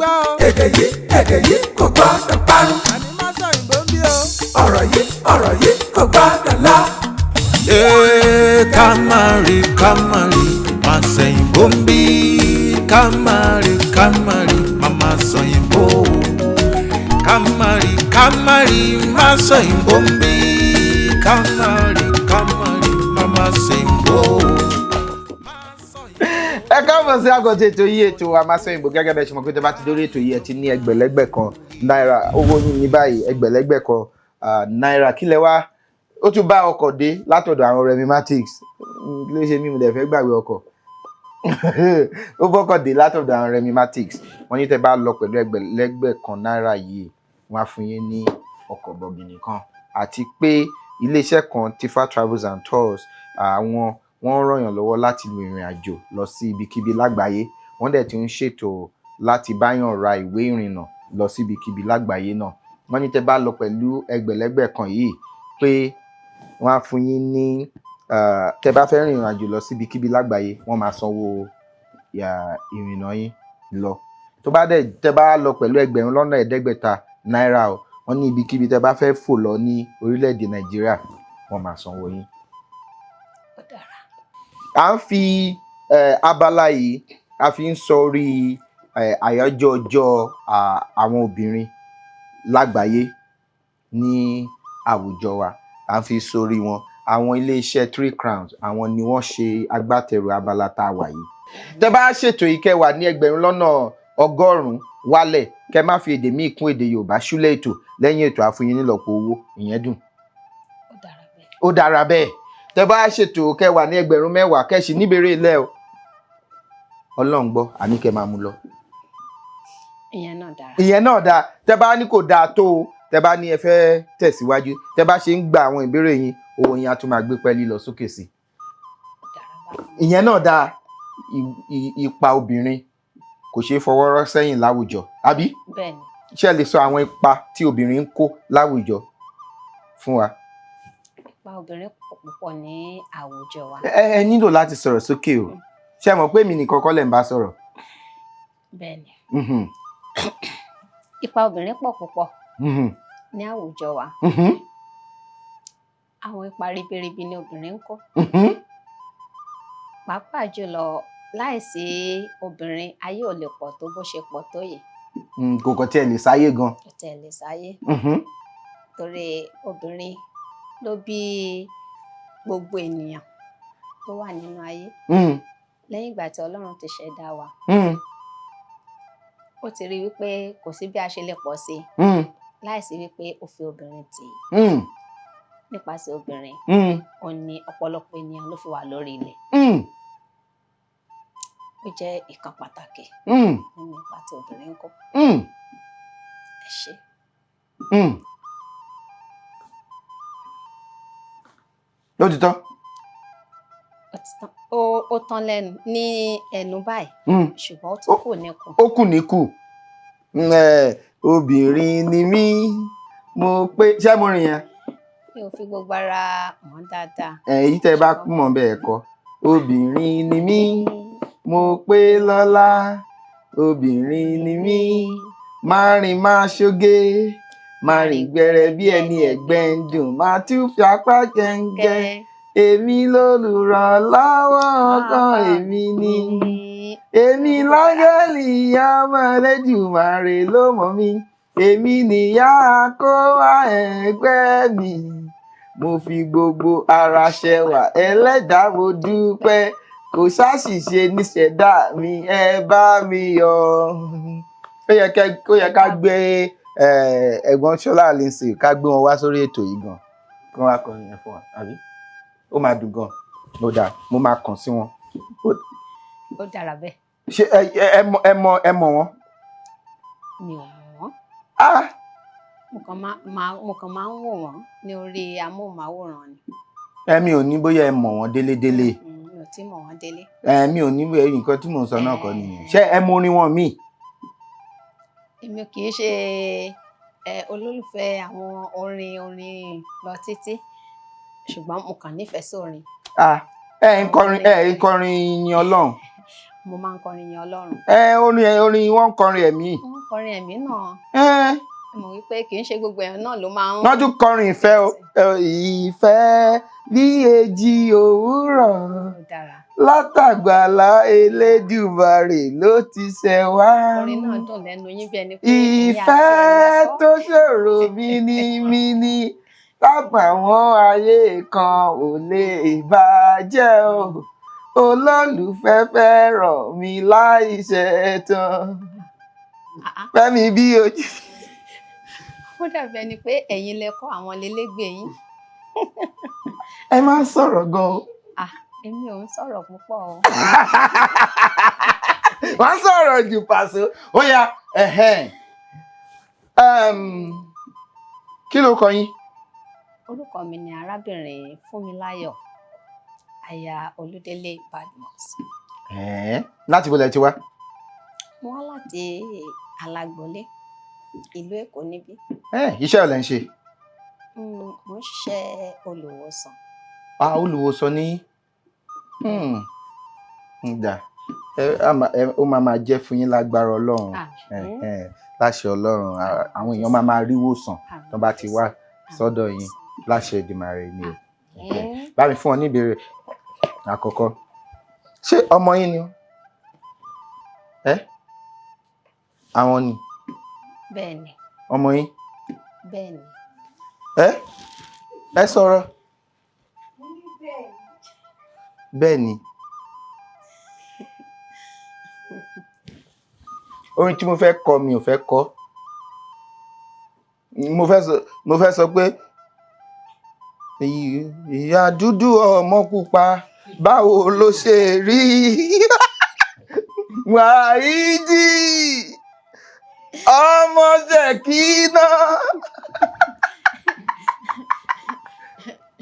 Gbọ́ o. Èdè yìí, èdè yìí kò gbọ́dọ̀ parun. Àní má sọ òyìnbó ń bí o. Ọ̀rọ̀ yìí, ọ̀rọ̀ yìí kò gbọ́dọ̀ lọ. Ee, ká má rí, ká má rí, má sẹ̀yìnbó ń bí. Ká má rí, ká má rí, má má sọ̀yìnbó. Ká má rí, ká má rí, má sọ̀yìnbó ń bí. Ká má rí, ká má rí, má má sẹ̀yìnbó. Ẹ káàbọ̀ sí àgọ́tọ̀ ètò yìí, ètò Àmásọ̀yìnbó. Gẹ́gẹ́ bẹ́ẹ̀ ṣe mọ̀ pé tẹ́ bá ti dórí ètò yìí, ẹ ti ní ẹgbẹ̀lẹ́gbẹ̀ kan náírà. Owó yín ní báyìí, ẹgbẹ̀lẹ́gbẹ̀ kan náírà. Kí lẹ wá ó tún bá ọkọ̀ dé látọ̀dọ̀ àwọn Remi Matics. Kí ló ṣe mí? Mo dẹ̀ fẹ́ gbàgbé ọkọ̀. Ó bọ́kọ̀ dé látọ̀dọ̀ àwọn Remi Matics. Wọ́n ní tẹ́ bá lọ pẹ̀lú ẹgbẹ̀lẹ́gbẹ̀ kan náírà yìí, wọ́n á fún yín ní ọkọ̀ bọ̀gìnì kan, àti pé iléeṣẹ́ kan, Tifa Travels and Tours, àwọn wọ́n ń ràn yàn lọ́wọ́ láti lu ìrìn àjò lọ sí ibikíbi lágbàáyé. Wọ́n dẹ̀ ti ń ṣètò láti báyàn ra ìwé ìrìnnà lọ sí ibikíbi lágbàáyé náà. Wọ́n ní tẹ́ bá lọ pẹ̀lú ẹgbẹ̀lẹ́gbẹ̀ kan yìí, pé wọ́n á fún yín ní, tẹ́ bá fẹ́ rìnrìn àjò lọ sí ibikíbi lágbàáyé, wọ́n máa sanwó ìrìnnà yín lọ. Tó bá dẹ̀ tẹ́ bá lọ pẹ̀lú 5,000 náírà o, wọ́n ní ibikíbi tẹ́ bá fẹ́ fò lọ ní orílẹ̀-èdè Nàìjíríà, wọ́n máa sanwó yín. Ó dára. À ń fi abala yìí, a fi ń sọrí àyájọ́ ọjọ́ àwọn obìnrin lágbàáyé ní àwùjọ wa. À ń fi sórí wọn. Àwọn iléeṣẹ́ Three Crowns, àwọn ni wọ́n ṣe agbátẹrù abala tá a wà yìí. Tẹ́ bá ṣètò yìí, kẹ́ wà ní 100,000 wálẹ̀, kẹ́ má fi èdè míì kún èdè Yorùbá ṣúlẹ̀ ètò, lẹ́yìn ètò àfúyín nílọ́po owó. Ìyẹn dùn. Ó dára bẹ́ẹ̀. Ó dára bẹ́ẹ̀. Tẹ́ bá ṣètò, kẹ́ wà ní 10,000, kẹ́ sì níbèrè ilẹ̀ o, Ọlọ́run gbọ́, àní kẹ́ máa mú lọ. Ìyẹn náà dára. Ìyẹn náà dáa. Tẹ́ bá ní kò dáa tó o, tẹ́ bá ní ẹ fẹ́ tẹ̀síwájú, tẹ́ bá ṣe ń gba àwọn ìbéèrè yín, owó yín á tún máa gbé pẹ́ẹ́lí lọ sókè sí i. Ó dára bákan. Ìyẹn náà dáa. Ipa obìnrin kò ṣeé fọwọ́ rọ́ sẹ́yìn láwùjọ, àbí? Bẹ́ẹ̀ ni. Ṣé ẹ lè sọ àwọn ipa tí obìnrin ń kó láwùjọ fún wa? Ipa obìnrin pọ̀ púpọ̀ ní àwùjọ wa. Ẹ nílò láti sọ̀rọ̀ sókè o. Ṣé ẹ mọ̀ pé èmi nìkan kọ́ lẹ̀ ń bá sọ̀rọ̀? Bẹ́ẹ̀ ni. Ipa obìnrin pọ̀ púpọ̀ ní àwùjọ wa. Àwọn ipa ribiribi ni obìnrin ń kó. Pàápàá jùlọ, láìsí obìnrin, ayé ò lè pọ̀ tó bó ṣe pọ̀ tó yìí. Kò kàn tiẹ̀ lè sáyé gan. Kò tiẹ̀ lè sáyé. Torí obìnrin ló bí gbogbo ènìyàn tó wà nínú ayé. Lẹ́yìn ìgbà tí Ọlọ́run ti ṣẹ̀dá wa, ó ti rí wípé kò sí bí a ṣe lè pọ̀ sí láìsí wípé ó fi obìnrin tì í. Nípasẹ̀ obìnrin, ó ní ọ̀pọ̀lọpọ̀ ènìyàn ló fi wà lórí ilẹ̀. Ó jẹ́ ìkan pàtàkì nínú ipa tí obìnrin ń kó. Ẹ ṣé. Ó ti tán. Ó ti tán. Ó tán lẹ́nu ní ẹnu báyìí, ṣùgbọ́n ó tún kù níkùn. Ó kù níkù. Obìnrin ni mí, mo pé ṣé mo rìn yẹn? Mi ò fi gbogbo ara mọ̀ dáadáa. Èyí tẹ́ bá mọ̀ bẹ́ẹ̀ kọ́. Obìnrin ni mí, mo pé lọ́lá. Obìnrin ni mí, máa rìn, máa ṣoge, máa rìn gbẹrẹ bí ẹni ẹ̀gbẹ́ ń dùn, máa tún fi apá gẹ́ngẹ́. Èmi lolùrànlọ́wọ́ ọkọ, èmi ni. Èmi lángẹ́lì ọmọ Ẹlẹ́dùmarè ló mọ̀ mí. Èmi nìyá kó wá ẹgbẹ́ mi. Mo fi gbogbo ara ṣẹwà, ẹlẹ́dàá mo dúpẹ́. Kò ṣàṣìṣe níṣẹ̀dá mi, ẹ bá mi yọ̀. Ó yẹ ká gbé ẹ̀gbọ́n Ṣọlá Allyson, ká gbé wọn wá sórí ètò yìí gan. Kí wọ́n wá kọrin yẹn fún wa, àbí? Ó máa dùn gan. Ó dáa, mo máa kàn sí wọn. Ó dára bẹ́ẹ̀. Ṣé ẹ mọ̀ wọ́n? Mi ò mọ̀ wọ́n. Ah! Mo kàn máa ń wò wọ́n ní orí amóhùnmáwòrán ni. Ẹ mi ò ní bóyá ẹ mọ̀ wọ́n délédélé. Mi ò tí mọ̀ wọ́n délé. Ẹ mi ò ní bóyá nǹkan tí mò ń sọ náà kọ́ nìyẹn. Ṣé ẹ mọ orin wọn míì? Èmi kì í ṣe olólùfẹ́ àwọn orin lọ títí, ṣùgbọ́n mo kàn nífẹ̀ẹ́ sí orin. Ah, ẹ ń kọrin yin Ọlọ́run? Mo máa ń kọrin yin Ọlọ́run. Ẹ orin wọn ń kọrin ẹ̀mí. Wọ́n kọrin ẹ̀mí náà. Ẹ́n, Ẹ mọ̀ wípé kì í ṣe gbogbo èèyàn náà ló máa ń. Wọ́n tún kọrin ìfẹ́ o. Ẹ, ìfẹ́ bí èjì òwúrọ̀ Ó dára. látàgbàlá Elédùmarè ló ti ṣẹ̀ wá. Orin náà dùn lẹ́nu yín bí ẹni pé ẹ̀yin àti Ìfẹ́ ẹ̀ lọ sọ. tó ṣòro mínímíní tábàwọn ayé kan ò lè bàjẹ́ o, olólùfẹ́ fẹ́ràn mi láì ṣẹ̀tàn. Ah, ah. Fẹ́mi bí ojú. Ó dàbí ẹni pé ẹ̀yin lẹ kọ́ àwọn lelégbè yín. Ẹ máa ń sọ̀rọ̀ gan-an. Ah, èmi ò ń sọ̀rọ̀ púpọ̀ o. Wọ́n sọ̀rọ̀ jù pàṣẹ. Ó yá, ẹ̀hẹ́n. Kí ló kọ yín? Orúkọ mi ni arábìnrin Fúnmiláyọ̀, aya Olúdélé Badmus. Ẹ̀ẹ́n, láti bo lẹ ti wá? Mo wá láti Alágbọ̀lé, ìlú Èkó níbí. Ẹ̀, iṣẹ́ ò lẹ ń ṣe? Mo ń ṣiṣẹ́ olùwòsàn. Ah, olùwòsàn ni. Ǹdà ẹ ó máa máa jẹ́ fún yín lágbára Ọlọ́run. Àmín. Ẹ̀hẹ́n, láṣẹ Ọlọ́run, àwọn èèyàn máa máa rí wòsàn tó bá ti wá sọ́dọ̀ yín láṣẹ Èdùmàrè ni o. Àmín. Bá mi fún ọ ní ìbéèrè àkọ́kọ́. Ṣé ọmọ yín ni? Ẹ? Àwọn ni. Bẹ́ẹ̀ni. Ọmọ yín? Bẹ́ẹ̀ni. Ẹ? Ẹ sọ̀rọ̀. Bẹ́ẹ̀ni. Orin tí mo fẹ́ kọ mi ò fẹ́ kọ. Mo fẹ́ sọ pé ìyá dúdú ọmọ pupa báwo ló ṣe rí? Wàhídì ọmọ Ṣẹ̀kínà.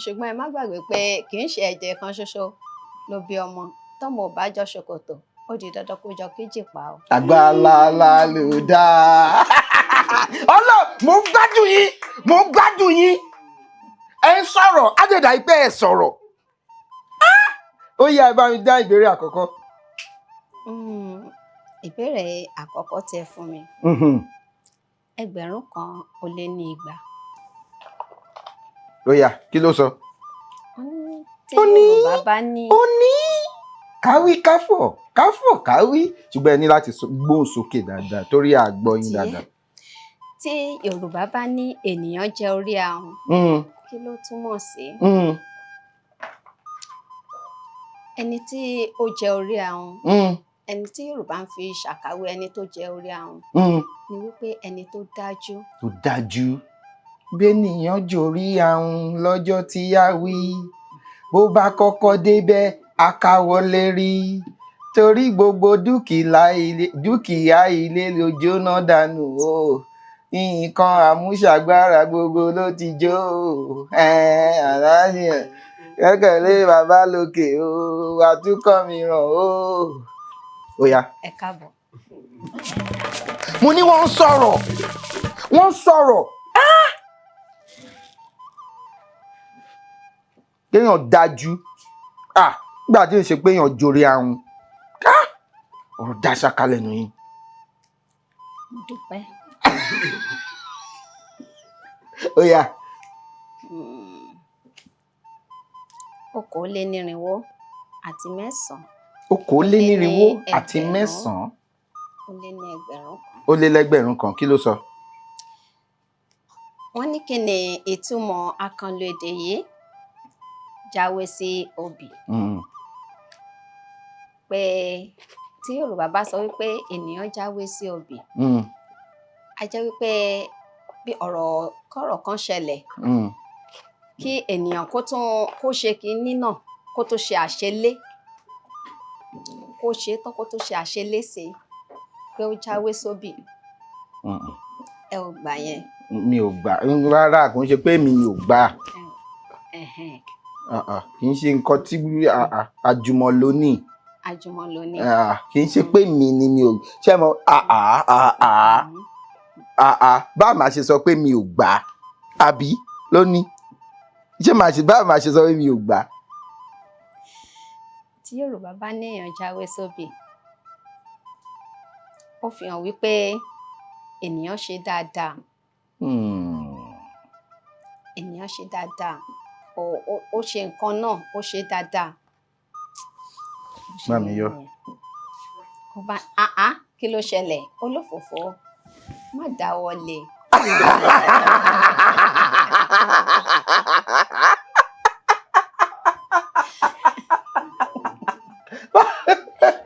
Ṣùgbọ́n ẹ má gbàgbé pé kì í ṣe ẹ̀jẹ̀ kan ṣoṣo ló bí ọmọ. Tọ́mọ ò bá jọ ṣòkòtò, ó di dandan kó jọ kíjìpá o. Àgbàlá ló dáa. Ọlọ́, mo ń gbádùn yín, mo ń gbádùn yín. Ẹ ń sọ̀rọ̀, á dẹ̀dà pé ẹ sọ̀rọ̀. Ó yá, ẹ bá mi dá ìbéèrè àkọ́kọ́. Ìbéèrè àkọ́kọ́ tí ẹ fún mi, 2,002. Ó yá, kí ló sọ? Wọ́n ní tí Ó ní Yorùbá bá ní. Ó ní káwí káfọ̀ káfọ̀ káwí, ṣùgbọ́n ẹ ní láti gbóhùn sókè dáadáa torí a gbọ́ yín Tiẹ̀. dáadáa. Tí Yorùbá bá ní ènìyàn jẹ orí ahun, kí ló túmọ̀ sí? Ẹni tí ó jẹ orí ahun, ẹni tí Yorùbá ń fi ṣàkàwé ẹni tó jẹ orí ahun ni wípé ẹni tó dájú. Tó dájú. Bẹ́nìyàn jorí ahun lọ́jọ́ tí a wí, bó bá kọ́kọ́ débẹ̀ akáwọlé rí, torí gbogbo dúkìá ilé ló jóná dànù o, nǹkan àmúṣagbára gbogbo ló ti jó o. Aláàjì kẹ́kẹ̀lé bàbá lókè o, àtúkọ̀ mi ràn o. Ó yá. Ẹ káàbọ̀. Mo ní wọ́n ń sọ̀rọ̀, wọ́n ń sọ̀rọ̀. Kéèyàn dájú, nígbà tí ó ṣe pé èèyàn jorí ahun, ọ̀rọ̀ dá ṣáká lẹ́nu yín. Mo dúpẹ́. Ó yá. 9,241. Okòólénírínwó àti Ẹgbẹ̀rún. mẹ́sàn-án. Ó lé ní 1,000. Ó lé lẹ́gbẹ̀rún kan. Kí ló sọ? Wọ́n ní kí ni ìtumọ̀ àkànlò èdè yìí? Jáwé sí obì. Pé tí Yorùbá bá sọ wípé ènìyàn jáwé sí obì, a jẹ́ wípé bí ọ̀rọ̀ kọ́rọ̀ kan ṣẹlẹ̀, kí ènìyàn kó tún kó ṣe kinní náà kó tó ṣe àṣelé, kó ṣe tán kó tó ṣe àṣeléṣe, pé ó jáwé sóbì. Ẹ ò gbà yẹn? Mi ò gbà rárá, kò ń ṣe pé mi ò gbà. Kì í ṣe nǹkan tí àjùmọ̀lò ní. Àjùmọ̀lò ní. Kì í ṣe pé mi ni mi ò ṣe mọ, bá a máa ṣe sọ pé mi ò gbà àbí lónìí, ṣé màá ṣe bá a máa ṣe sọ pé mi ò gbà. Tí Yorùbá bá ní èèyàn jáwé sóbì, ó fi hàn wípé Ènìyàn ṣe dáadáa. Ènìyàn ṣe dáadáa. Ó ṣe nǹkan náà, ó ṣe dáadáa. Má mi yọ. Kó bá àá, kí ló ṣẹlẹ̀? Olófòfó, má dáwọ́ lé.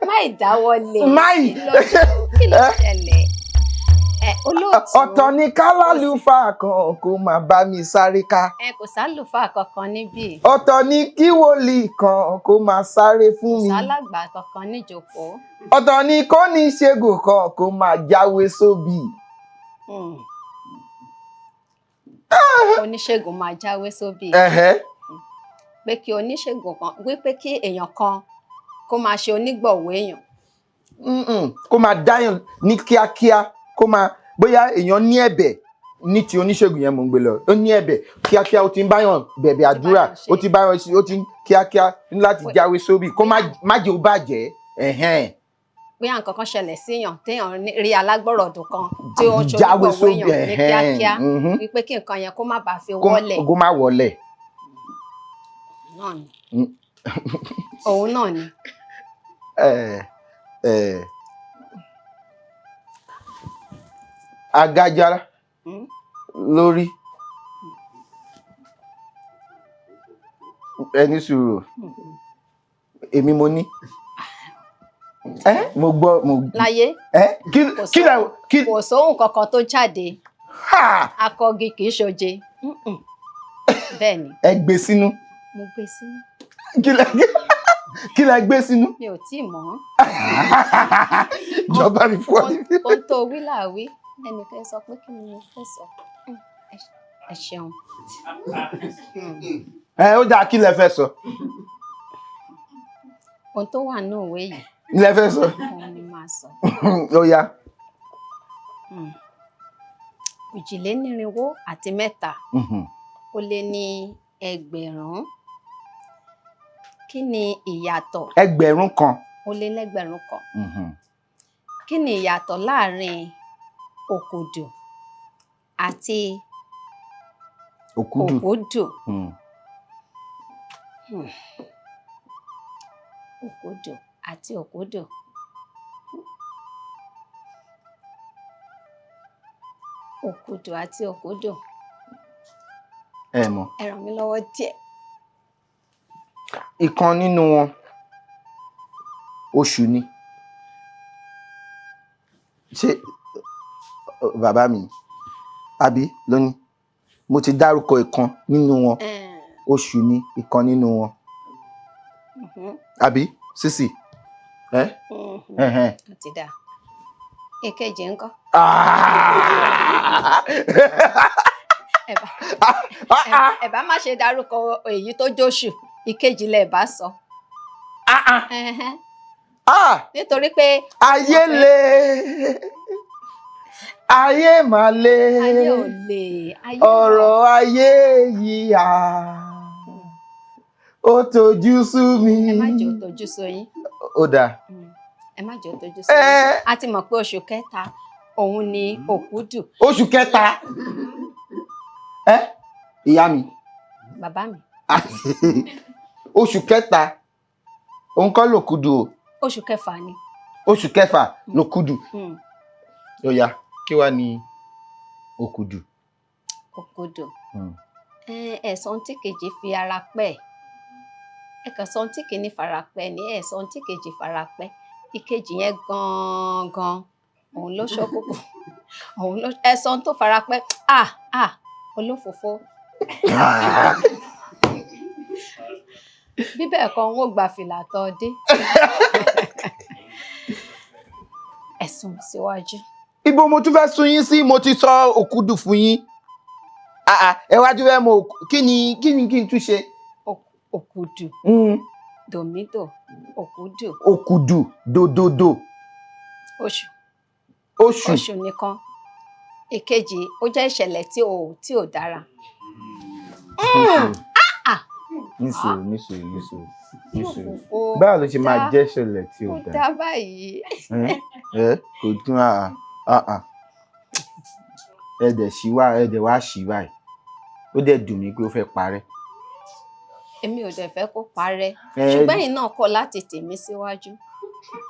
Má ìdáwọ́ lé. Máì. Kí ló ṣẹlẹ̀? Ẹ olóòtú. Ọ̀tọ̀ ni kálálùfáà kan kó máa bá mi sáré ká. Ẹ kò sálùfáà kankan níbí. Ọ̀tọ̀ ni kí wòlíì kan kó máa sáré fún Kò mi. sálàgbà kankan níjókòó. Ọ̀tọ̀ ni kó ní ṣègùn kan kó máa jáwé sóbì. Oníṣègùn máa jáwé sóbì. Ẹ̀hẹ́. Pé kí oníṣègùn kan, wípé kí èèyàn kan kó máa ṣe onígbọ̀wọ́ èèyàn. Kó máa dáyàn ní kíákíá, kó máa bóyá èèyàn ní ẹ̀bẹ̀ ní ti oníṣègùn yẹn mò ń gbé lọ, ó ní ẹ̀bẹ̀ kíákíá, ó ti ń báyàn bẹ̀bẹ̀ àdúrà, ó ti báyàn ṣe, ó ti ń kíákíá ní láti jáwé sóbì kó má jẹ́ ó bàjẹ́. Ẹ̀hẹ́n. Bóyá nǹkan kan ṣẹlẹ̀ síyàn téèyàn rí alágbọ̀rọ̀dù kan tí ó ń ṣe Jáwé onígbọ̀wọ́ sóbì, èèyàn ní ẹ̀hẹ́n, kíákíá, wípé kí nǹkan yẹn kó má bàa fi wọ́lẹ̀. Kó má wọlẹ̀. Náà ni. Òun náà ni. Agájá lórí ẹni sùúrù, èmi mo ní mo gbọ́ mo Láyé. Kí kí lẹ kí. Kò sóhun kankan tó jáde. Akọgi kì í ṣoje. Bẹ́ẹ̀ ni. Ẹ gbé sínú. Mo gbé sínú. Kí lẹ gbé sínú. Mi ò tíì mọ̀. Ìjọba mi fún ọ. Ohun tó wí là wí, ẹnìkan sọ pé kí ni mo fẹ́ sọ. Ẹ ṣeun. Ẹ ó dáa, kí lẹ fẹ́ sọ. Ohun tó wà nínú ìwé yìí. Kí lẹ fẹ́ sọ. Òun ni màá sọ. Ó yá. 323 ó lé ní ẹgbẹ̀rún. Kí ni ìyàtọ̀? 1,000. Ó lé lẹ́gbẹ̀rún kan. Kí ni ìyàtọ̀ láàrin òkòdù àti Òkúdù? Òkúdù. Òkúdù àti òkúdù. Òkúdù àti òkúdù. Ẹ mọ̀. Ẹ ràn mí lọ́wọ́ díẹ̀. Ìkan nínú wọn oṣù ni. Ṣé bàbá mi àbí lónìí mo ti dárúkọ ìkan nínú wọn, oṣù ni ìkan nínú wọn, àbí sísì ẹ. Ó ti dáa. Èkejì ńkọ́? Ẹ bá má ṣe dárúkọ èyí tó jóṣù, ìkejì lẹ bá sọ. Nítorí pé Ayé le, ayé mà le, Ayé ò le, ayé ò ọ̀rọ̀ ayé yìí à ó tojú sú mi. Ẹ má jẹ́ ó tojú sú yín. Ó dáa. Ẹ má jẹ́ ó tojú sú yín. A ti mọ̀ pé oṣù kẹta òun ni òkúdù. Oṣù kẹta. Ìyá mi. Bàbá mi. Oṣù kẹta òun kọ́ lòkúdù o. Oṣù kẹfà ni. Oṣù kẹfà lòkúdù. Ó yá, kí wàá ní òkúdù? Òkúdù. Ẹ̀sán tí kejì fi ara pẹ́. Ẹ̀kan sọ tí kìíní fara pẹ́ ni ẹ̀sán tí kejì fara pẹ́. Ìkejì yẹn gan-an òun ló ṣókùnkùn. Òun ló ẹ̀sán tó fara pẹ́. Olófòfó. Bí bẹ́ẹ̀ kọ́, n ó gba fìlà tọ́ dé. Ẹ̀sùn síwájú. Ibo mo tún fẹ́ sun yín sí, mo ti sọ òkúdù fún yín. Ẹ wá tún fẹ́ mọ kí ni kí ni kí n tún ṣe? Òkúdù. Dòmídò, òkúdù. Òkúdù, dòdòdò. Oṣù. Oṣù. Oṣù nìkan. Ìkejì, ó jẹ́ ìṣẹ̀lẹ̀ tí ò dára. Nísòro, nísòro, nísòro, nísòro. Ó Báwo ló ṣe máa dá jẹ́ ìṣẹ̀lẹ̀ tí ò ó dára? dá báyìí. Kò dún àà. Ẹ dẹ̀ ṣí wá, ẹ dẹ̀ wá ṣí báyìí, ó dẹ̀ dùn mí pé ó fẹ́ parẹ́. Èmi ò dẹ̀ fẹ́ kó parẹ́, ṣùgbọ́n ẹ̀yin náà kọ̀ láti tì mí síwájú.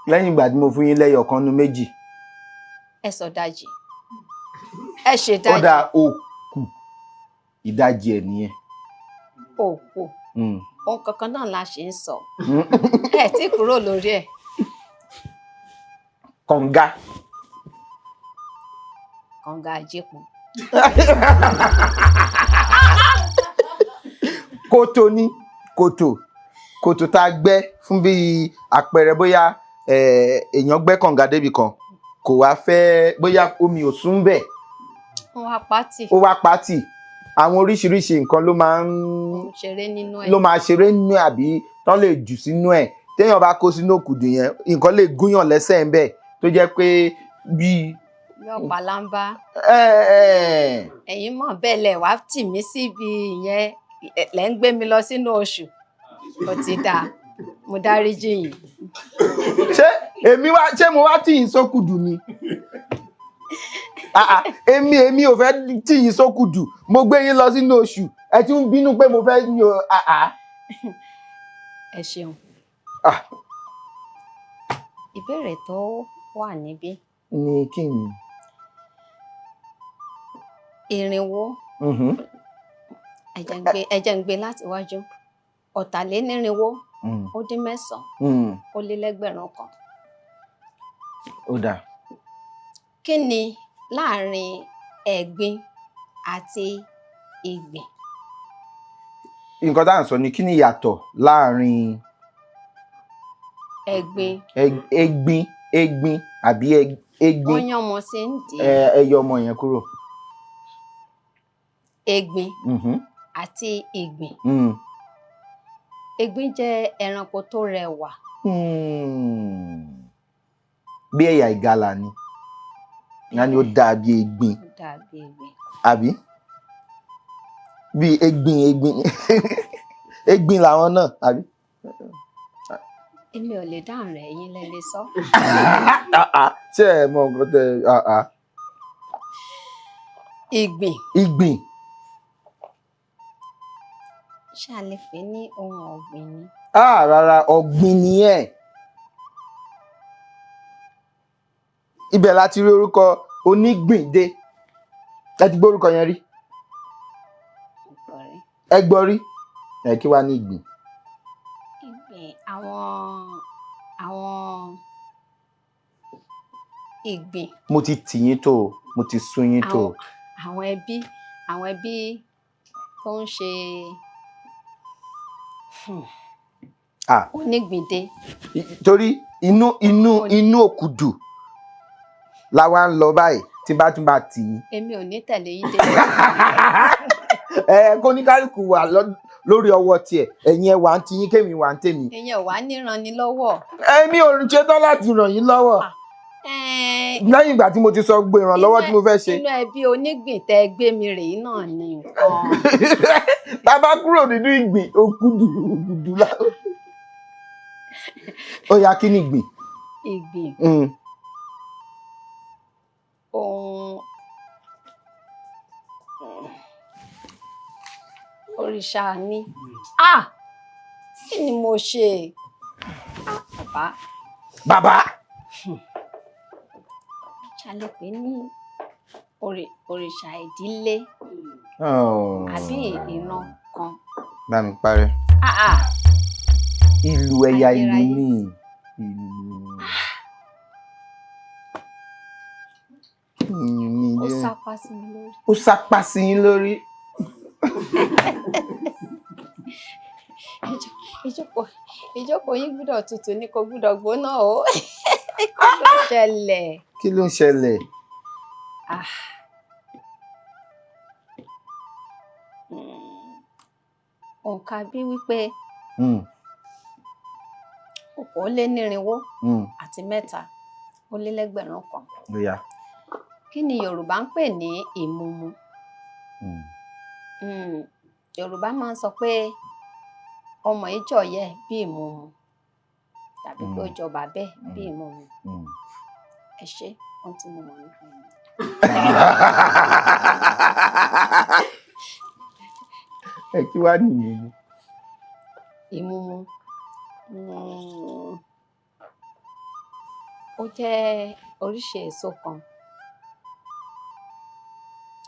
Lẹ́yìn ìgbà tí mo fún yín lẹ́yọ̀ kan nu méjì. Ẹ sọ dájì, ẹ ṣe dájì. Ó dáa, òkú ìdajì ẹ̀ nìyẹn. Òkú ohun kankan náà la ṣe ń sọ, ẹ tí kúrò lórí ẹ. Kànga. Kànga àjẹpọ̀. Kòtò ni kòtò, kòtò tá a gbẹ́ fún bí àpẹẹrẹ, bóyá èèyàn gbẹ́ kànga débi kan, kò wá fẹ́, bóyá omi ò sún bẹ̀. Ó wá pátì. Ó wá pátì, àwọn oríṣiríṣi nǹkan ló máa ń ṣeré nínú ẹ̀. Ló máa ṣeré nínú ẹ̀, àbí tán lè jù sínú ẹ̀. Téèyàn bá kó sínú òkùdù yẹn, nǹkan lè gúnyàn lẹ́sẹ̀ ń bẹ̀, tó jẹ́ pé bíi. Yọ pàlàmbá. Ẹ̀yin mọ̀ bẹ́ẹ̀ lẹ̀ wá tì mí síbi ìyẹn, lẹ́ ń gbé mi lọ sínú oṣù. Ó ti dáa, mo dáríjì yín. Ṣé èmi wá, ṣé mo wá tì yín sókùdù ni? Èmi ò fẹ́ tì yín sókùdù, mo gbé yín lọ sínú oṣù, ẹ tún bínú pé mo fẹ́ yan. Ẹ ṣeun. Ìbéèrè tó wà níbí. Ní kí ni? Irinwó. Ẹ jẹ́ ń gbé láti wájú. 289 ó lé lẹ́gbẹ̀rún kan. Ó dáa. Kí ni láàrin ẹ̀gbin àti ìgbìn? Nǹkan tá à ń sọ ni, kí ni ìyàtọ̀ láàrin ẹ̀gbin, egbin, egbin àbí egbin? Wọ́n yán ọmọ sí ń dì í. Ẹ yọ ọmọ yẹn kúrò. Egbin àti ìgbìn. Egbin jẹ́ ẹranko tó rẹwà. Bí ẹ̀yà ìgalà ni, ìyá ni ó dàbí egbin. Ó dàbí egbin. Àbí bí egbin, egbin, egbin làwọn náà, àbí? Èmi ò lè dáhùn rẹ̀, ẹ̀yin lẹ lè sọ. Ṣé ẹ mọ nǹkan tẹ? Ìgbìn. Ìgbìn. Ṣé a lè pè ní ohun ọ̀gbìn ni? Rárá, ọ̀gbìn nìyẹn. Ibẹ̀ la ti rí orúkọ Onígbìndé. Ẹ ti gbọ́ orúkọ yẹn rí? Ẹ gbọ́ rí? Ẹ kí wá ní ìgbìn? Ìgbìn, àwọn ìgbìn. Mo ti tì yín tó o, mo ti sún yín tó o. Àwọn ẹbí tó ń ṣe Onígbìndé. Torí inú òkùdù la wá ń lọ báyìí, tí bá tún bá tì yín. Èmi ò ní tẹ̀lé yín dé. Ẹ kó ní kálukú wà lórí ọwọ́ tiẹ̀, ẹ̀yin ẹ wà ń tiyín, kémi wà ń tèmi. Ìyẹn ò wá níran ni lọ́wọ́. Èmi ò ṣetán láti ràn yín lọ́wọ́. Lẹ́yìn ìgbà tí mo ti sọ gbogbo ìrànlọ́wọ́ tí mo fẹ́ ṣe. Inú ẹbí onígbìn tẹ gbé mi rèé náà ni nǹkan. Bàbá kúrò nínú ìgbìn, òkúdù òkúdù lá. Ó yá, kí ni ìgbìn? Ìgbìn. Ohun òrìṣà ni. Kí ni mo ṣe? Bàbá. Bàbá. Ṣàlẹ̀ pé ní òrìṣà ìdílé àbí ìran kan. Bá mi parẹ́. Ìlú ẹ̀yà ìlú ni ìlú. Ó sápá sí mi lórí. Ó sápá sí yín lórí. Ìjókòó yín gbúdọ̀ tutù ni, kò gbúdọ̀ gbóná o. Kí ló ṣẹlẹ̀? Kí ló ń ṣẹlẹ̀? Òǹkà bí wípé 483. Kí ni Yorùbá ń pè ní ìmumu? Yorùbá máa ń sọ pé ọmọ ìjọ yẹ bí ìmumu, tàbí pé ó jọ bàbá ẹ̀ bí ìmumu. Ẹ ṣé, ohun tí mo mọ̀ nípa ẹ̀. Ẹ kí wàá nìyẹn ni. Ìmúmu. Ó jẹ́ oríṣi èso kan.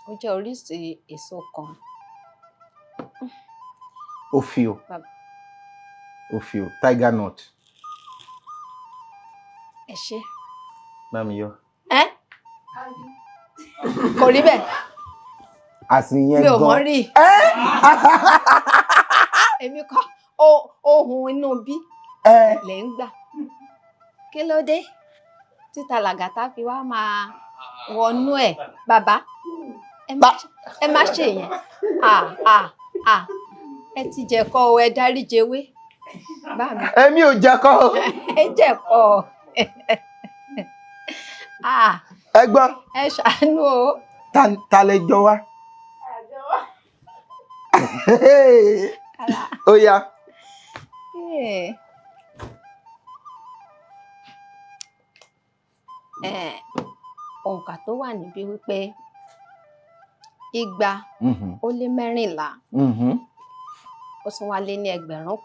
Ó jẹ́ oríṣi èso kan. Òfìò. Òfìò, tiger nut. Ẹ ṣé. Bá mi yọ. Ẹ́, kò rí bẹ́ẹ̀. Àsìyẹn Mi ò mọ̀ gan. rí. Èmi kọ́, ohun inú bí lẹ̀ ń gbà. Kí ló dé? Títa làgàtà fi wá máa wọnú ẹ̀. Bàbá, ẹ má ṣe yẹn. À à à, ẹ ti jẹ̀kọ o, ẹ dáríjì ewé. Bá mi. Èmi ò jẹ̀kọ o. Ẹ jẹ̀kọ. À. Ẹ gbọ́. Ẹ ṣàánú o. Ta lẹ jọ wá? Ó yá. Òǹkà tó wà níbí wípé 214 ó tún wá lé ní 1000.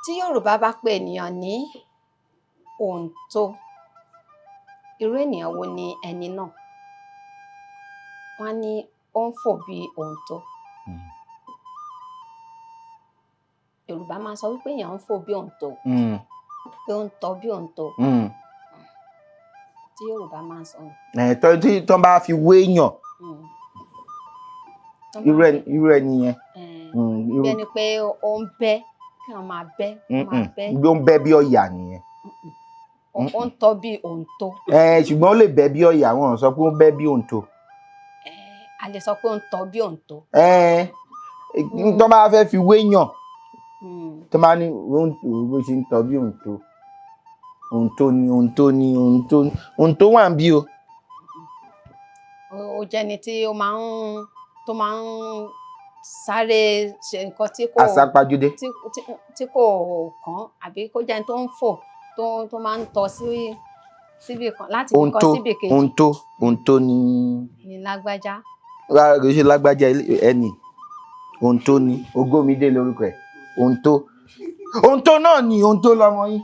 Tí Yorùbá bá pe ènìyàn ní òǹtò, irú ènìyàn wo ni ẹni náà? Wọ́n á ní ó ń fò bí òǹtò. Yorùbá máa sọ wípé èèyàn ń fò bí òǹtò, pé ó ń tọ́ bí òǹtò. Tí Yorùbá máa ń sọ nù. Ẹ̀ tọ́ tí tọ́ bá fi wé èèyàn, irú ẹni yẹn. Bí ẹni pé ó ń bẹ́, kí wọ́n máa bẹ́, kí wọ́n máa bẹ́. Bí ó ń bẹ́ bí ọ̀yà nìyẹn. Ó ń tọ́ bí òǹtò. Ṣùgbọ́n ó lè bẹ́ bí ọ̀yà, wọn ò sọ pé ó ń bẹ́ bí òǹtò. A lè sọ pé ó ń tọ́ bí òǹtò. Tọ́ bá fẹ́ fi wé èèyàn, tọ́ bá ní bó ṣe ń tọ́ bí òǹtò. Òǹtò ni, òǹtò ni, òǹtò ni, òǹtò wà ń bí o. Ó jẹ́ ẹni tí ó máa ń, tó máa ń sáré ṣe nǹkan tí kò Àsápajúdé. Tí kò kàn, àbí kó jẹ́ ẹni tó ń fò, tó máa ń tọ́ síbi kan láti ibì kan síbi kejì. Òǹtò, òǹtò ni. Ni lágbájá. Rárá, kì í ṣe lágbájá ẹni. Òǹtò ni, Ogómidé lorúkọ ẹ̀. Òǹtò. Òǹtò náà ni òǹtò lọmọ yín.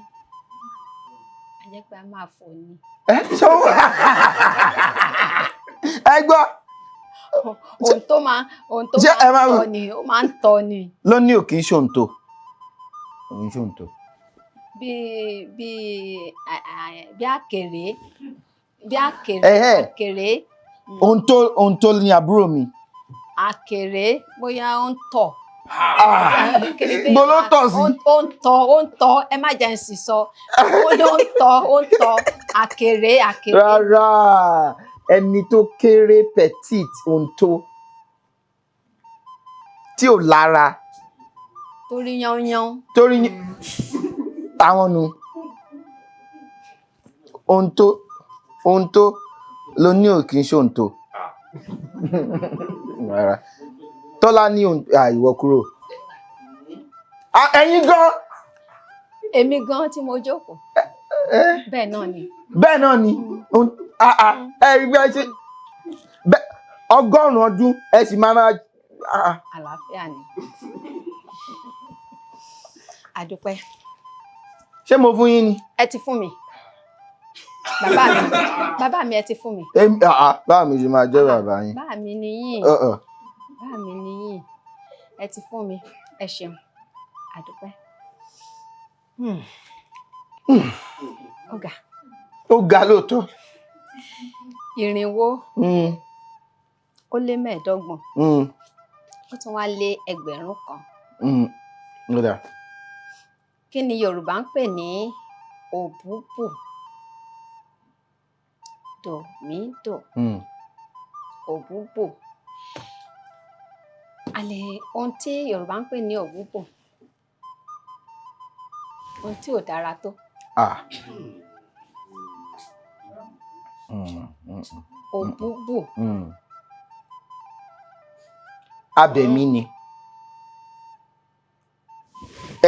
A jẹ́ pé a máa fò ni. Ẹ ṣé ó ẹ gbọ́. Òǹtò máa, òǹtò Ṣé ẹ máa ń máa tọ́ ni, ó máa ń tọ́ ni. Ló ní ò kì í ṣe òǹtò. Òun ṣe òǹtò. Bí, bí, bí àkèré, bí àkèré, àkèré. Òǹtò, òǹtò ni àbúrò mi. Àkèré bóyá ó ń tọ̀. Bo ló tọ̀ sí? Ó ń tọ̀, ó ń tọ̀, ẹ má jẹ́ n sì sọ. Ó ló ń tọ̀, ó ń tọ̀. Àkèré, àkèré. Rárá, ẹni tó kéré petit òǹtò tí ò lára. Torí yánnyán. Torí àwọn nu. Òǹtò, òǹtò ló ní ò kì í ṣe òǹtò. Rárá. Tọ́lá ní ìwọ kúrò. Ẹ̀yin gan. Èmi gan tí mo jókòó. Bẹ́ẹ̀ náà ni. Bẹ́ẹ̀ náà ni. Ẹ rí bí ẹ ṣe 100 ọdún ẹ sì máa máa. Àlàáfíà ni. Àdúpẹ́. Ṣé mo fún yín ni? Ẹ ti fún mi. Bàbá mi, bàbá mi ẹ ti fún mi. Báwo mi ṣe máa jẹ́ bàbá yín? Bàbá mi ni yín. Bàbá mi ni yín. Ẹ ti fún mi. Ẹ ṣeun. Àdúpẹ́. Ó ga. Ó ga lóòótọ́. 425. Ó tún wá lé 1000. Ó dáa. Kí ni Yorùbá ń pè ní òbúbù? Dòmídò. Òbúbù. Àlè ohun tí Yorùbá ń pè ní òbúbù. Ohun tí ò dára tó. Òbúbù. Abẹ̀mí ni.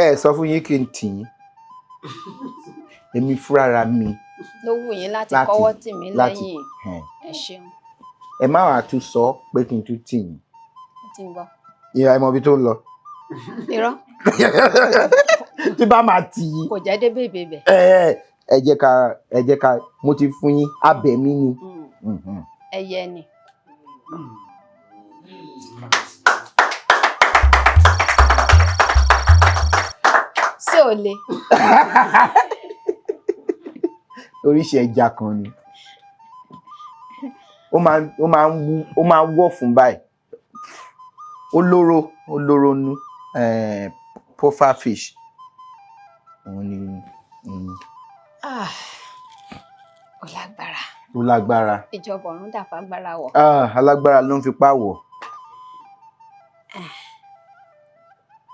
Ẹ sọ fún yín kí n tì yín. Èmi fúnra mi Ló wù yín láti Láti- kọ́wọ́ tì mí láti- lẹ́yìn. Ẹn. Ẹ ṣeun. Ẹ má wàá tún sọ pé kí n tún tì yín. Ó ti ń gbọ́. Ìyá, ẹ mọ ibi tó ń lọ. Irọ́. Tí bá máa tì yín. Kò jẹ́ dé bèbè bẹ̀. Ẹ jẹ́ ká, ẹ jẹ́ ká, mo ti fún yín, abẹ̀mí ni. Ẹyẹ ni. Ṣé o le? Oríṣi ẹja kan ni. Ó máa ń wú, ó máa ń wọ̀ fún báyìí. Ó lóró, ó lóró nú. Puffer fish. Òun ni, òun ni. Ah, ó lágbára. Ó lágbára. Ìjọba ọ̀run dà fágbára wọ̀. Ah, alágbára ló ń fipá wọ̀.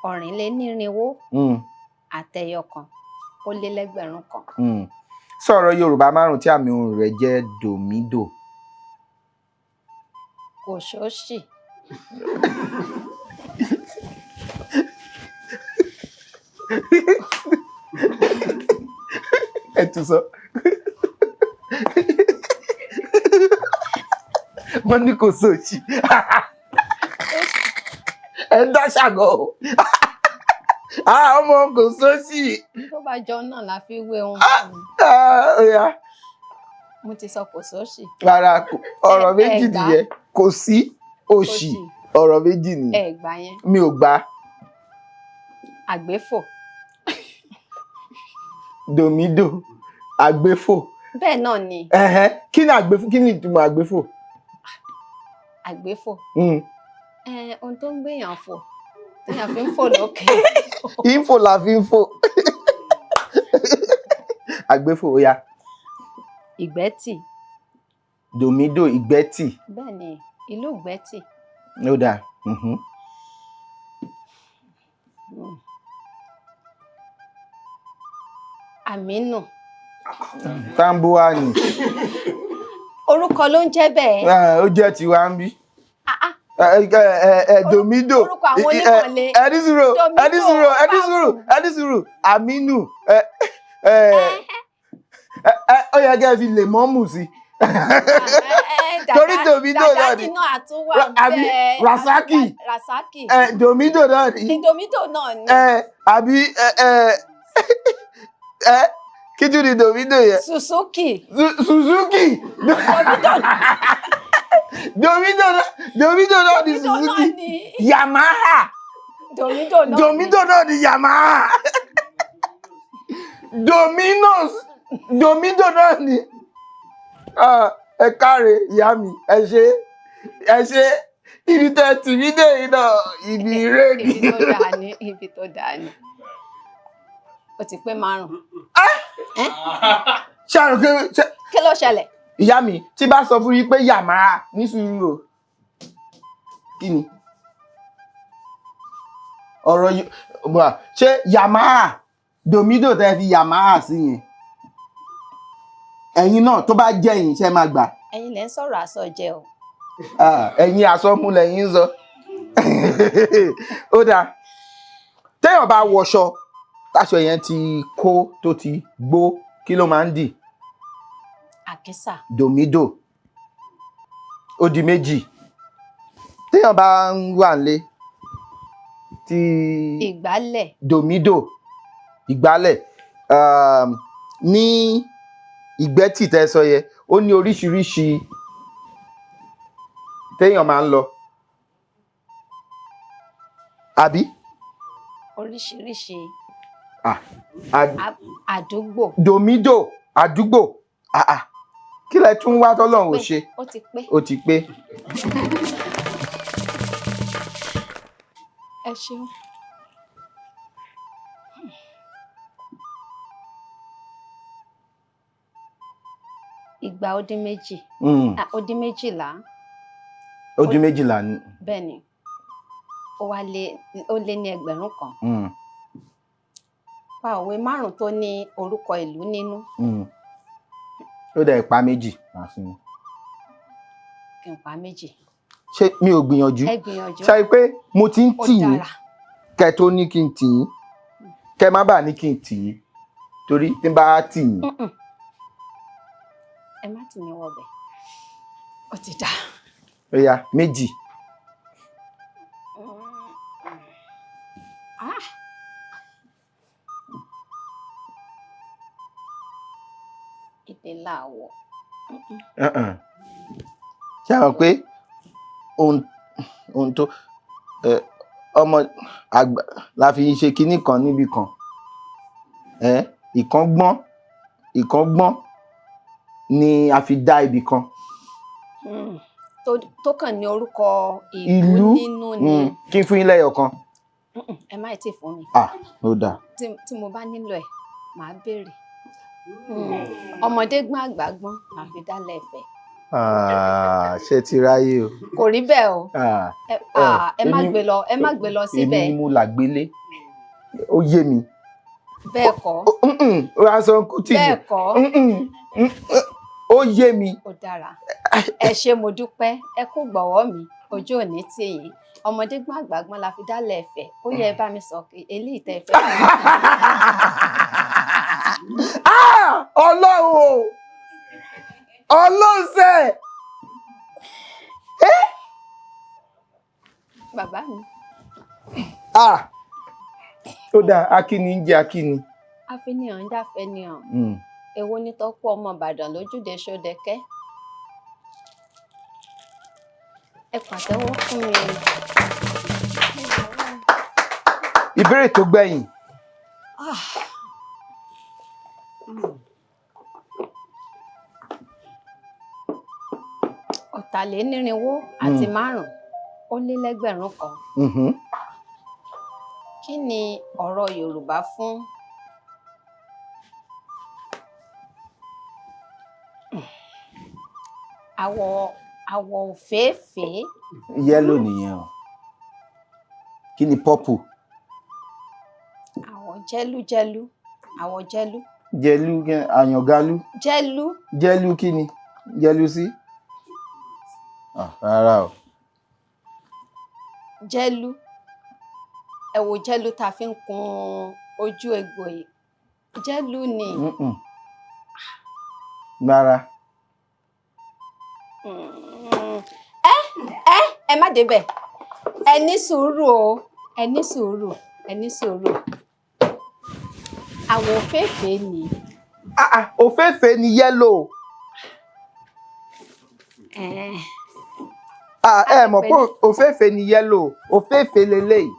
2,400 àtẹyọ kan ó lé lẹ́gbẹ̀rún kan. Sọ̀rọ̀ Yorùbá márùn-ún tí àmì ohùn rẹ̀ jẹ́ dòmídò. Kò ṣóṣì. Ẹ tún sọ. Wọ́n ní kò sóòṣì. Ẹ ń dá ṣàgọ́ o. Ah, ọmọ, kò sóòṣì. Tó bá jọ náà la fi wé ohun. Ah, ó yá. Mo ti sọ kò sóṣì. Rárá, ọ̀rọ̀ Ẹ méjì gbà. nìyẹn. Kò sí òṣì. Òṣì. Ọ̀rọ̀ méjì nìyẹn. Ẹ gbà yẹn. Mi ò gbà. Àgbéfò. Dòmídò, àgbéfò. Bẹ́ẹ̀ náà ni. Ẹ̀hẹ́n. Kí ni àgbéfò? Kí ni ìtumọ̀ àgbéfò? Àgbéfò. Ohun tó ń gbéyàn fò, téèyàn fi ń fò lókè. Info la fi ń fò. Àgbéfò, ó yá. Ìgbẹ́tì. Dòmídò, ìgbẹ́tì. Bẹ́ẹ̀ ni, ìlú Ìgbẹ́tì. Ó dáa. Àmínù. Tambuwa ni. Orúkọ ló ń jẹ́ bẹ́ẹ̀. Ah, ó jẹ́ tiwa ń bí. Ah, ah. Ẹ ẹ ẹ, Dòmídò. Orúkọ àwọn onímọ̀le. Ẹ ní sùúrù, ẹ ní sùúrù, ẹ ní sùúrù, ẹ ní sùúrù. Àmínù. Ẹ ẹ ẹ, ó yẹ kẹ́ ẹ fi lè mọ́mù sí. Torí Dòmídò náà ni. Dàdádì náà àtúnwà Àbí bẹ́ẹ̀. Rasaki. Rasaki. Ẹ Dòmídò náà ni. Dòmídò náà ni. Ẹ àbí ẹ ẹ ẹ, kí tún ni Dòmídò yẹn? Suzuki. Suzuki. Dòmídò. Dòmídò náà, Dòmídò náà ni. Dòmídò náà Suzuki. ni. Yamaha. Dòmídò náà ni. Dòmídò náà ni Yamaha. Domino's, Dòmídò náà ni. Ah, ẹ káre ìyá mi, ẹ ṣé, ẹ ṣé. Ibi tẹ́ tì mí dé yìí náà, ibi ire ni. Ibi tó dáa ni, ibi tó dáa ni. Ó ti pé márùn. Ṣé àrùn kí ṣe? Kí ló ṣẹlẹ̀? Ìyá mi, tí bá sọ fún yín pé Yamaha, ní sùúrù o, kí ni ọ̀rọ̀ yìí wà? Ṣé Yamaha, Dòmídò tẹ́ fi Yamaha sí yẹn, ẹ̀yin náà, tó bá jẹ́ ẹ̀yin, ṣe máa gbà? Ẹ̀yin lẹ ń sọ̀rọ̀ àsọjẹ o. Ah, ẹ̀yin àsọmú lẹ́yìn ń sọ. Ó dáa, téèyàn bá wọṣọ, táṣọ yẹn ti kó, tó ti gbó, kí ló máa ń dì? Àkísà. Dòmídò. Ó di méjì. Téèyàn bá ń wà nílé tí Ìgbálẹ̀. Dòmídò, ìgbálẹ̀. Ní Ìgbẹ́tì tẹ́ sọ yẹ, ó ní oríṣiríṣi téèyàn máa ń lọ, àbí? Oríṣiríṣi. Ah, Àdúgbò. Dòmídò, àdúgbò. Ah, ah. Kí lẹ tún wá tọ́lọ́run ò ṣe? Ó ti pé. Ó ti pé. Ẹ ṣeun. 218. Ah, 211. Ó di 12 ni. Bẹ́ẹ̀ ni, ó wá lé, ó lé ní ẹgbẹ̀rún kan. Pa òwe márùn tó ní orúkọ ìlú nínú. Ó dẹ̀ pa méjì, màá fún un. Kí n pa méjì? Ṣé mi ò gbìyànjú? Ẹ gbìyànjú. Ṣe pé mo ti ń Ó tì yín dára. kẹ tó ní kí n tì yín, kẹ má bàa ní kí n tì yín, torí tí n bá tì yín. Mm-mm. Ẹ má tì mí wọbẹ̀, ó ti dà. Ó yá, méjì. Ah. Èdè làwọ̀. Uh-uh. Ṣé àwọn pé ohun tó ọmọ àgbà la fi ṣe kinní kan níbì kan, ìkan gbọ́n, ìkan gbọ́n ni a fi dá ibì kan. Tó kàn ní orúkọ ìlú Ìlú. nínú ni. Kí n fún yín lẹ́yọ̀ kan? Ẹ má tí ì fún mi. Ah, ó dáa. Tí mo bá nílò ẹ̀, màá béèrè. Ọmọdé gbọ́n, àgbà gbọ́n la fi dálẹ̀ Ifẹ̀. Ah, ṣé ti ráyè o. Kò rí bẹ́ẹ̀ o. Ah, Ẹ ah, ẹ má gbé lọ, ẹ má gbé lọ èmi síbẹ̀. ni mo làgbélé, ó yé mi. Bẹ́ẹ̀ kọ́. Ransome Kuti ni. Bẹ́ẹ̀ kọ́. Ó yé mi. Ó dára, ẹ ṣé, mo dúpẹ́, ẹ kú gbọ̀wọ́ mi, ojú òní tì yín. Ọmọdé gbọ́n, àgbà gbọ́n la fi dálẹ̀ Ifẹ̀. Ó yẹ ẹ bá mi sọ eléyìí tẹ́ ẹ fẹ́. Ah! Ọlọ́run o, Ọlọ́run sẹ́. Bàbá mi. Ah! Ó dáa, akíni ń jẹ́ akíni. Àfihàn ń dáfẹ́ ni hàn. Èwo ni tọ́kú ọmọ Ìbàdàn lójúde Ṣódẹkẹ́? Ẹ pàtẹ́wọ́ fún mi. Ìbéèrè tó gbẹ̀yìn. Ah. 1,445. Kí ni ọ̀rọ̀ Yorùbá fún àwọ̀ òféèfé? Yellow nìyẹn o. Kí ni purple? Àwọ̀ jẹ́lújẹ́lú, àwọ̀ jẹ́lú. Jẹlú, àyàngalú. Jẹ́lú. Jẹlú, kí ni jẹlú sí? Ah, rárá o. Jẹ́lú, ẹ wo jẹ́lú tá a fi ń kun ojú egbò yìí, jẹ́lú ni. Mm-mm. Rárá. Ẹ má débẹ̀, ẹ ní sùúrù o, ẹ ní sùúrù, ẹ ní sùúrù. Àwọ̀ òféèfé ni. Ah, ah, òféèfé ni yellow. Ah, ẹ mọ̀ pé òféèfé ni yellow, òféèfé leléyìí.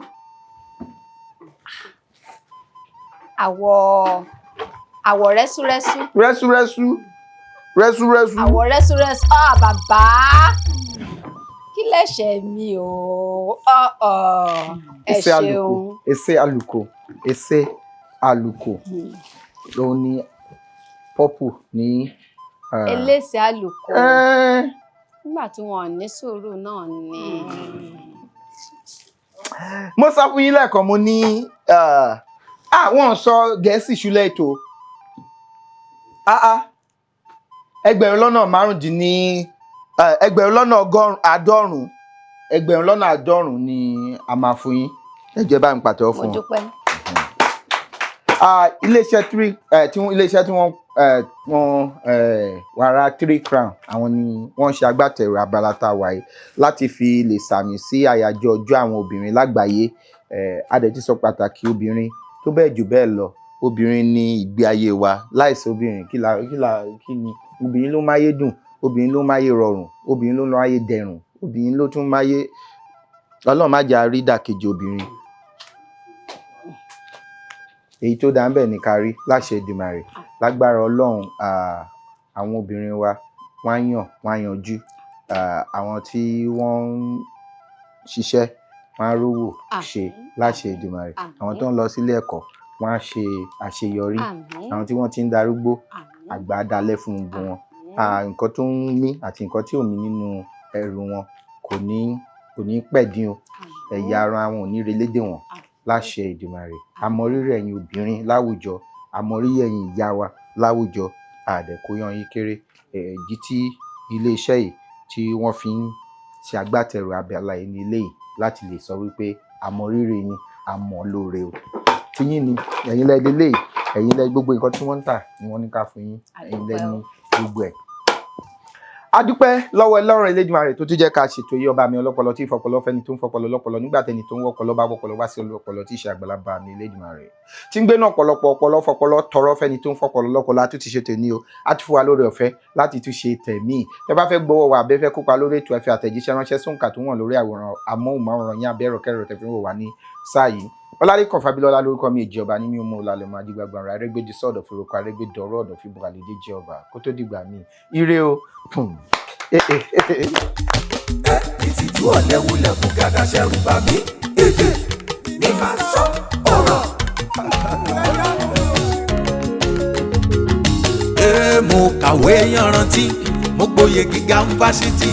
Àwọ̀ rẹ́súrẹ́sú. Rẹ́súrẹ́sú, rẹ́súrẹ́sú. Àwọ̀ rẹ́súrẹ́sú. Ah, bàbá, kí lẹ̀ṣẹ̀ mi o? Ọ̀ ẹ Ese àlùkò. ṣeun. Ese àlùkò, ese àlùkò òun ni purple ní. Elése àlùkò. Nígbà tí wọn ò ní sùúrù náà ni. Mo sọ fún yín lẹ́ẹ̀kan, mo ní wọ́n sọ Gẹ̀ẹ́sì ṣúlẹ̀ ètò. Ah, ah. Ẹgbẹ̀rún lọ́nà márùndínní ẹgbẹ̀rún lọ́nà 190, 190,000 ni a máa fún yín. Ẹ jẹ́ bá mi pàtẹ́wọ́ Mo fún wọn. dúpẹ́. Ah, iléeṣẹ́ three tí wọ́n iléeṣẹ́ tí wọ́n wọ́n wàrà Three Crown, àwọn ni wọ́n ṣe agbátẹrù abala tá a wà yìí láti fi lè sàmì sí àyájọ́ ọjọ́ àwọn obìnrin lágbàáyé. A dẹ̀ ti sọ pàtàkì obìnrin tó bẹ́ẹ̀ jù bẹ́ẹ̀ lọ. Obìnrin ní ìgbé ayé wa. Láìsí obìnrin, kí ni? Obìnrin ló máyé dùn, obìnrin ló máyé rọrùn, obìnrin ló máyé dẹrùn, obìnrin ló tún máyé. Ọlọ́run má jẹ́ a rí ìdàkejì obìnrin. Èyí tó dáa ń bẹ̀ ní ká rí láṣẹ Èdùmàrè, lágbára Ọlọ́run. Àwọn obìnrin wa, wọ́n á yàn, wọ́n á yanjú. Àwọn tí wọ́n ń ṣiṣẹ́, wọ́n á rówó ṣe láṣẹ Èdùmàrè. Àwọn tó ń lọ sílé ẹ̀kọ́, wọ́n á ṣe àṣeyọrí. Àwọn tí wọ́n ti ń darúgbó, àgbà á dalẹ̀ fún gbogbo wọn. Nǹkan tó ń mí àti nǹkan tí ò mí nínú ẹrù wọn kò ní pẹ̀dín o. Ẹ̀yà ara wọn ò ní relédè wọn láṣẹ Èdùmàrè. Àmọrírì ẹ̀yin obìnrin láwùjọ, àmọrírì ẹ̀yin ìyá wa láwùjọ, àdẹ̀kóyán yín kéré. Ìdí tí iléeṣẹ́ yìí tí wọ́n fi ń ṣe agbátẹrù abala yìí ní ilé yìí láti lè sọ wípé àmọrírì yín, àmọ́ lóore o. Tiyín ni, ẹ̀yin lẹ lélẹ́yìí, ẹ̀yin lẹ gbogbo nǹkan tí wọ́n ń tà ni wọ́n ní ká fún yín, ẹ̀yin lẹ ní gbogbo ẹ̀. Adúpẹ́ lọ́wọ́ Ọlọ́run Elédùmarè tó tún jẹ́ ká ṣètò yìí. Ọba mi ọlọ́pọlọ tí ìfọpọlọ fẹ́ni tó ń fọpọlọ lọ́pọlọ nígbà tẹni tó ń wọpọlọ bá wọpọlọ wá sí ọlọ́pọlọ tí ìṣe àgbàlagbà mi Elédùmarè tí ń gbéná ọ̀pọ̀lọpọ̀ ọpọlọ fọpọlọ tọrọ fẹ́ni tó ń fọpọlọ lọ́pọlọ. A tún ti ṣe tèmi o, a tún fún wa lórí ọ̀fẹ́ láti tún ṣe tẹ̀mí. Tẹ bá fẹ́ gbọ́wọ́ wa, abẹ́fẹ́ kópa lórí ètò, ẹ fi àtẹ̀jíṣẹ́ ránṣẹ́ sóǹkà tó wọ̀n lórí àwòrán amóhùnmáwòrán yín abẹ́rọ̀ kẹrọ̀ tẹ̀ fi ń wò wá ní sáà yìí. Ọlálẹ́kàn Fábílọ́lá lórúkọ mi, èjì ọba ní mi ò mú ọlálẹ́ mọ́ ajígbàgbà rẹ̀ arẹ́gbẹ́jì sọ̀dọ̀ forúkọ arẹ́gbẹ́dọ̀rọ̀ ọ̀dọ̀ fíbọ̀ àlejò jẹ́ ọba kó tó dìgbà míì, ire o. Pùm. Eh, eh, eh, eh. Ìtìjú ọ̀lẹ́wulẹ̀ kò gàdá ṣẹ̀rù bà mí. Èdè ní máa sọ ọ̀rọ̀. Ee, mo kàwé yanrantí, mo gboyè gíga ń fásitì.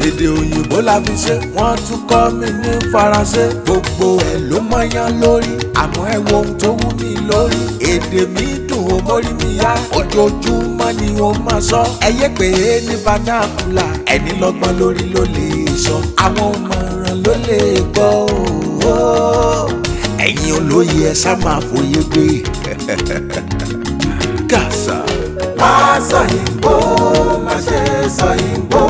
Èdè òyìnbó la fi ṣe, wọ́n tún kọ́ mi ní faransé. Gbogbo ẹ̀ ló mọ́yán lórí, àmọ́ ẹ wo ohun tó wú mi lórí. Èdè mi dùn ó mórí mi yá, ojoojúmọ́ ni ó máa sọ. Ẹ yé pé ní vernacular, ẹni lọ́gbọ́n lórí ló lè sọ. Àwọn ọmọràn ló lè gbọ́ o. Ẹ̀yin olóye ẹ sá máa fòye gbé. Gàṣà. Má sọ yìnbó, má ṣe sọ yìnbó.